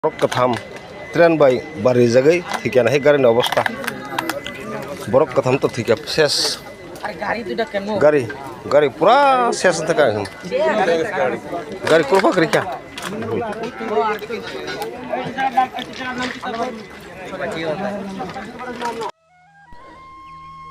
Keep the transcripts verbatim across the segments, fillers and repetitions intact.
Borok kwtham train bai barijagwi thwikha, nahai gari ni obostha. Borok kwtham to thwikha ses. Gari, gari pura ses wngkha. Gari kwrwkha kwrwikha.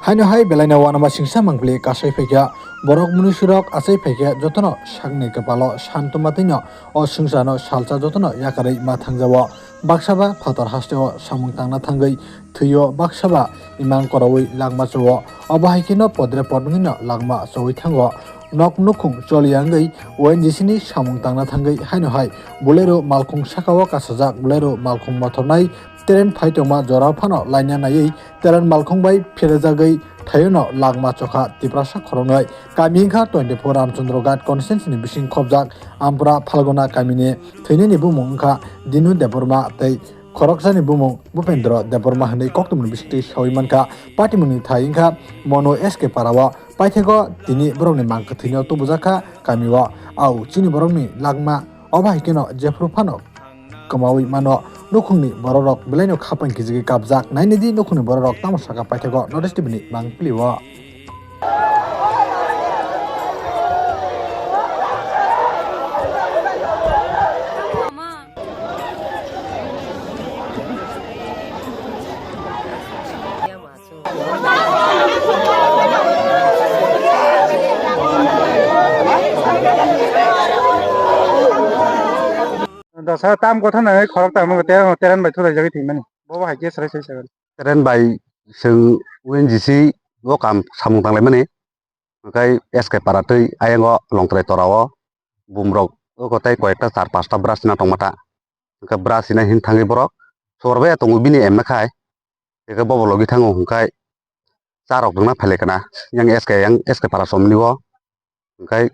Haino hai belaino uanama singsa mangpili kasai phaikha, borok munusurok achai phaikha, jotono sakni kwpalo santuma twino o swngcharno salsa jotono yakarwi ma thangjao. Baksa ba phatar hasteo samung tangna thangwi thwio, baksa ba imang korowi langma chao. Obo hai kheno podre podwngwino langma chawi thango. Nok nukhung choliya wngwi O N G C ni samung tangna thangwi haino hai Bolero malkhung sakao kasajak Bolero malkhung mothornai train phai tongma jora phano laina naiwi train malkhung bai pherejagwi thaiono langma chokha Tiprasa khoroknwi. Kami wngkha twenty four Ramchandra Ghat constituency ni bising khobjak Ampura Phalguna kamini. Thwinani bumung wngkha Dinu Debbarma tei khoroksani bumung Bupendra Debbarma hwnwi koktwmani bisingtwi sawi mankha. Patimungni thai wngkha Mono S K Parao. Paithakgo tini borokni mang kwthwino tubujakha kamio. Au chini borokni langma obo hai kheno jephru phano kwmawi mano. Nukhungni bororok belaino khapang kijigwi kapjak. Nainidi nukhungni bororok tamo sakha paithakgo North East T V ni mangpilio. Dosa tam kotha nai khorok tam no te teren bai thulai jagwi thwimani. Bobo hai khe srai srai sagal. Teren bai chwng O N G C o kam samung tanglaimani. Hwnkhe S K Para tei ayang o Longtrai Tora o bumrok o kotai koi ekta char pasta bwrasina tongma ta. Hwnkhe bwrasina hin thangwi borok sor bai tongo bini emna khai. Hwnkhe bobo logi thango hwnkhe charok rwna phailai kana yang S K yang S K Para somni o. Hwnkhe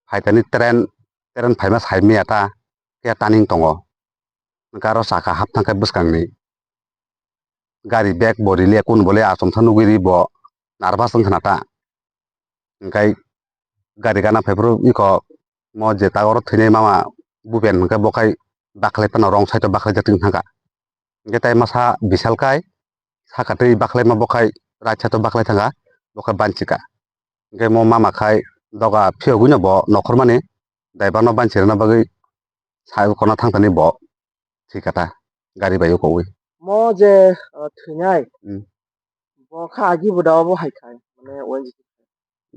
phaikani teren, teren phaima sai maya ta khe taning tongo. Hwnkhe aro saka hap thangkhe bwskangni gari bag bo rili ya kunu bo le achomsa nugwi ri bo nervous wngkha na ta. Hwnkhe gari gana phaiphuru iko mo je ta oro thwinai mama bupen hwnkhe bo khai baklai phano wrong side o baklai jak thangkha. Hwnkhe tai masa Bishal kai saka twi baklaima bo khai right side o baklai thangkha, bo khai banchika. Hwnkhe mo mama khai doga phiyogwino bo nokhormani driver no banchi rwna bagwi sai kona thangthani bo thwikha ta gari bai o kowi. Mo je, uh, thwinai, hmm, bo kha agi bo da obo hai khai, mane O N G C khai.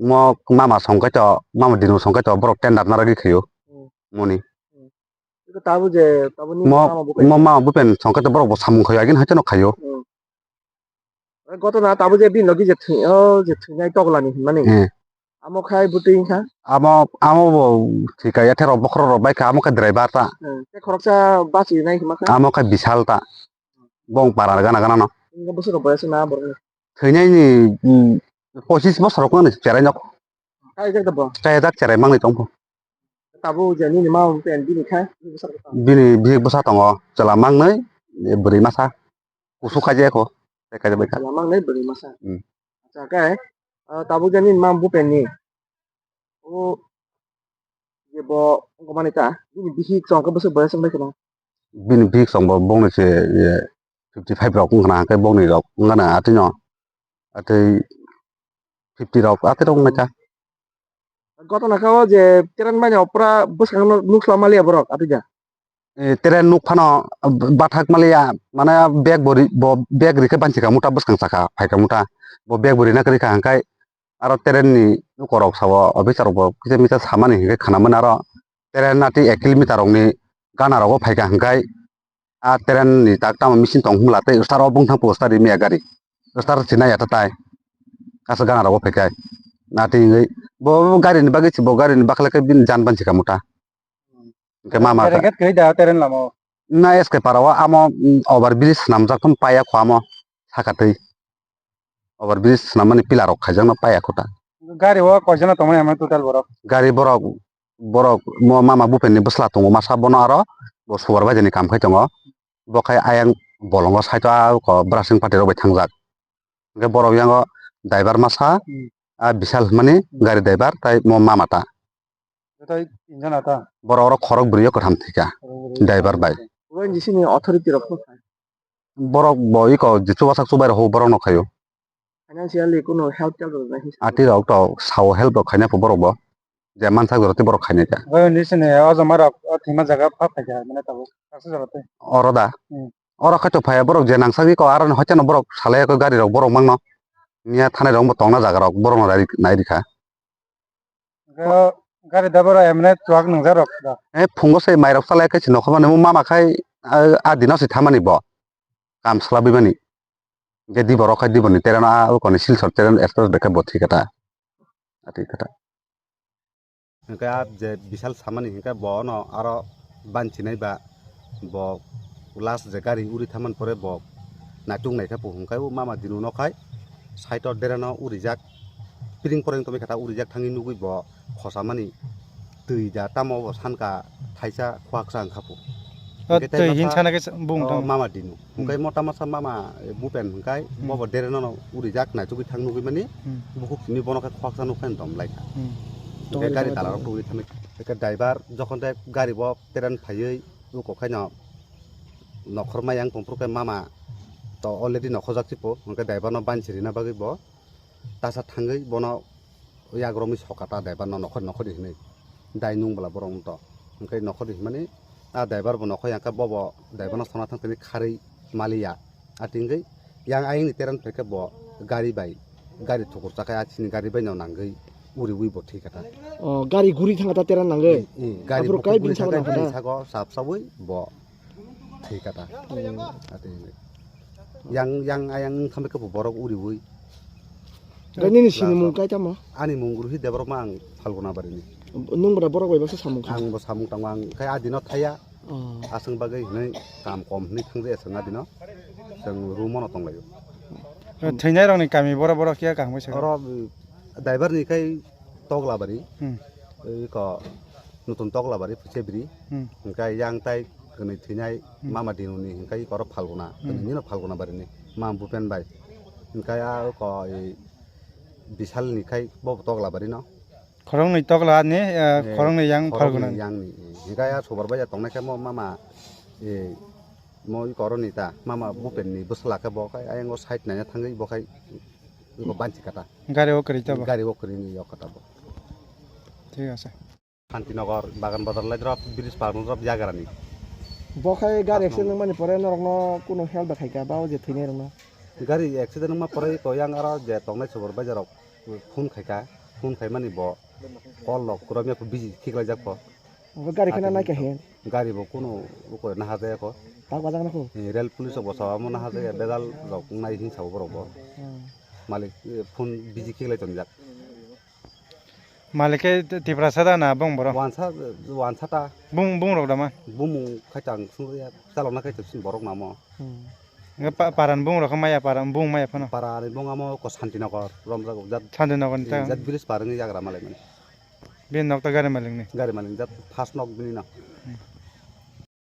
Mo mama songkai to, mama dinu songkai to, borok tender narwgwi khaio. Hmm. Moni. Hmm. Iko tabuk je, tabuk ni mo, mama bukai mo mama bupen songkai to borok bo samung khaio, agin haikhe no khaio. Hmm. Oi, gotona tabuk je bini logi je thwi-, o je thwinai toglani hinmani. Hmm. Amo khai bwtwi wngkha? Amo, amo bo thwikha, yathero bokhorok rok baikha, amo khe driver ta. Hmm. Tei khoroksa bachwi nai hinma kha? Amo khe Bishal ta. Bong para gana gana no. Wngkha bwswk rok boyas na borok ni? Thwinai ni, mm, pochis bosor rok wngkha ni cherai nok. Kaijak da bo? Kaijak cherai mangni tong pho. Tabuk je nini ma pen bini khai, bini bwsa rok tong? Bini bihik bwsa tongo, chwla mangnwi, bwrwi masa. Kusu kaijak kho, tei kaijak bai kha. Chwla mangnwi bwrwi masa. Hmm. Acha khe, ah, tabuk je nini ma bupen ni. O je bo wngkha mani ta, bini bihik chwng khe bwswk boyas wngbai kheno? Bini bihik chwng bo bongni se, ye, fifty five rok wngkha na, hwnkhe bongni rok wngkha na atwino, atwi fifty rok atwi rok wngkha. Gotona kha o je train mani opra bwskango nuk swlama liya borok atwi da? Eh, train nuk phano bathak maliya, mane bag bo ri-, bo bag rikhe banchi kha muta bwskang saka phai kha muta. Bo bag bo rina kwrwi kha hwnkhe aro train ni lukorok sao officer rok bo kisa misa samani hwnkhe khwnamani aro train atwi ek kilometer rokni gana rogo phai kha hwnkhe a train ni tak tamo machine tong hwnla tei start o bungthang po start rimya gari. Start sinai ya ta tai. Kasa gana rogo phai kha. Atwi hwnkhe bo gari ni bagwi se bo gari ni bakhlai khe bini jan banchi kha muta. Hwnkhe mama kha. Kereng ket kwrwi da train lama o? Na S K Para o amo, mm, over bridge swnamjak phano paiya kho amo saka twi. Over bridge swnammani pillar rok khaijakno paiya kho ta. Gari o koijana tongmani amo total borok? Gari borok, borok mo mama bupen ni bwsla tongo masa bono aro bo supervisor ni kam khai tongo. Bo khai ayang bolongo side o a kho brasing party rok bai thangjak. Hwnkhe borok yango driver masa, hmm, a Bishal hwnmani, hmm, gari driver tai mo mama ta. Joto tinjon ata? Borok oro khorok bwrwi o kwtham thwikha. Khorok bwrwi o driver bai. N G C ni authority rok no khai. Borok bo iko je chubasak chubai rok borok no khaio. Financially kuno help tel rok nai. Ati rok to sao help rok khaina pho borok bo. Je mansak rok tei borok khainai ta. N G C ni o joma rok o thima jaga pha phaikha mane tabuk. Oro da. Hmm. Oro khaito phaiya borok je nangsagwi ko aro ni hoiteno borok salai ko gari rok borok mangno. Miya thanai rok bo tongna jaga rok borok no nai rikha. Ga-, gari da borok emne chuak nungjak rok da. Eh, phungo se mai rok salai kai si nokhorma nemu mama khai, ah, ah, dino si thamani bo. Kam sala bimani. Ge di borok khai di boni tereno ah, koni silsor tereno express bekhe bo thikata. Ati kata. Hingke a je Bishal samani hingke bo no aro banchi nai ba bo last je gari uri thaman pore bo naituk naikha po hingke o mama dinu no khai side o dereno urijak piring poreng tongwi kha ta urijak thangwi nugwi bo khosamani twi da tamo bo sanka thaisa khwaksa wngkha po. O hingke tei tei masa hin sana khe bung o tong. Mama dinu. Hmm. Hingke mota masa mama, eh, bupen hingkai, hmm, bobo dere nono urijak naitugwi thang nugwi mani, hmm, bukhuk simi bono khe khwaksa nukhe dom lai kha. Hmm. Hingke gari dalarok tugwi thangwi, hingke driver jokhon de gari bo teren phaiwi uko khaino nokhor maya wng tongphuru khe mama to already nokhorjak sipo, hingke driver no banchi rina bagwi bo tasa thangwi bono yak romwi soka ta driver no nokhor nokhor di hinwi dai nung bwla borok wng to hingke nokhor di hinmani a driver bo nokhor yang khe bobo driver no sona thang tini kharwi maliya a tingwi yang ayang ni terang phaikhe bo gari bai gari thukur chakhai a chini gari bai no nangwi uriwi bo thwi kha ta. O gari guri thang ta terang nangwi. I, i, gari aphuru bo kai guri bini sago thangwi nang kha ta? Sago sap sawi bo. Thwi kata. Hmm. Ati hinwi. Yang, yang ayang wngkha khe bo borok uriwi. Gai nini sini mung kai tamo? Ani mung ruhi Debbarma ang Phalguna barini. Nung bwrwi borok bai baksa samung kha? Ang bo samung tango ang khai adino thaya. Oh. Aswng bagwi hinwi kam kom hinwi thangdi aswng adino. Chwng room ono tonglaio. Thwinai rokni kami boro boro khe kaham khe sakha? Oro driver ni khai Toglabari. Hmm. Iko nutun Toglabari Phuchebri. Hmm. Hingkai yang tai kwnwi thwinai, hmm, mama dinuni hingkai oro Phalguna. Hmm. Kwnwi nino Phalguna barini. Ma Bupen bai. Hingkai a oko i Bishal ni khai bo Toglabari no. Khoroknwi Togla ni, eh, eh, khoroknwi yang khoroknwi Phalguna. Yang ni. Hingkai a subar bai tongnai khe mo mama, eh, mo iko oro ni ta. Mama Bupen ni bwsla khe bo khai ayang o side naina thangwi bo khai iko banchi kata. Gari o kwrwi tabo? Gari o kwrwi ni yok kata bo. Thik ase. Shantinagar, Bagan Bazar lai drop, bridge par drop yagra ni. Bo khai gari accident wngmani pore norokno kuno help da khaika ba o je thwinai rokno? Gari accident wngma pore ko yang aro je tongnai supervisor rok phone khaika, phone khaimani bo call rok kwrwngya busy khiklaijak kho. Bo gari kheno naikha hin? Gari bo kuno uko naha jaya kho. Tak bajak na kho? Eh, rail police rok bo sawa mo naha jaya bedal rok nai hin sabo borok bo. Hmm. Malik, eh, phone busy khiklai tonjak. Malik khe Tiprasa da na bong borok? Wansa, wansa ta. Bung, bung rok da ma? Bumung khai tang sung ya, chalok na khai tang sung borok namo. Hmm. Nge pa-, paran bung rok maya paran bung maya phano. Para ni bung amo ko Shantinagar, Romjak jat. Shantinagar ni ta? Jat village par ni yagra malai mani. Bini nok ta gari malik ni? Gari malik jat first nok bini no. Hmm.